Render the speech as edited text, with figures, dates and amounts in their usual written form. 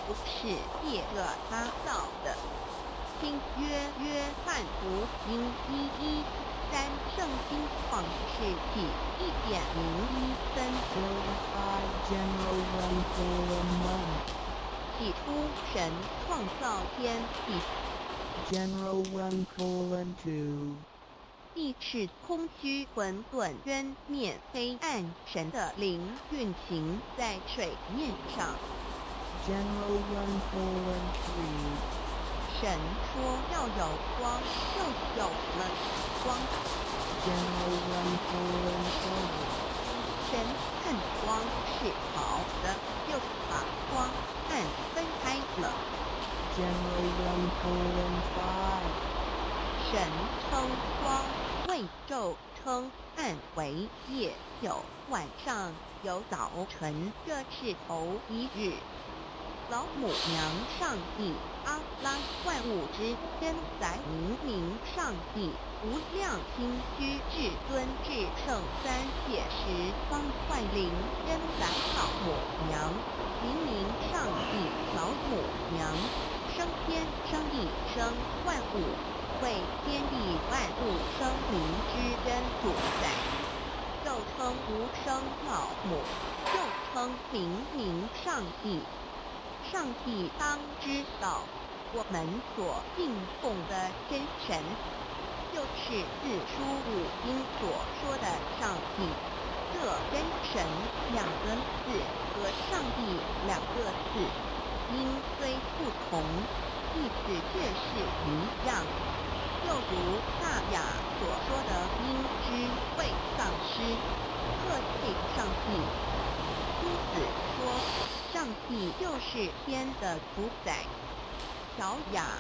不是藉著他造的。新約約翰福音1:13，聖經創世記1點01分。 Glorify General 1:1. 起初神創造天地。 General 1:2. 地是空虛混沌，淵面黑暗，神的靈運行在水面上。 General 1:3. 神說要有光，就有了光。 General 1:4. 神看光是好的，就把光暗分開了。 General 1:5. 神稱光為晝，稱暗為夜，有晚上，有早晨，這是頭一日。老母娘上帝阿拉萬物之真宰明明上帝無量清虛至尊至聖三界十方萬靈真宰老母娘明明上帝老母娘生天生地生萬物，為天地萬物生靈之真主宰，又稱無生老母，又稱明明上帝。上帝當知道，我們所敬奉的真神，就是四書五經所說的上帝。這真神兩個字和上帝兩個字，音雖不同，意思卻是一樣。又如薩雅所說的，嬰之為喪屍，喝退上帝。朱子說，上帝就是天的主宰。喬雅。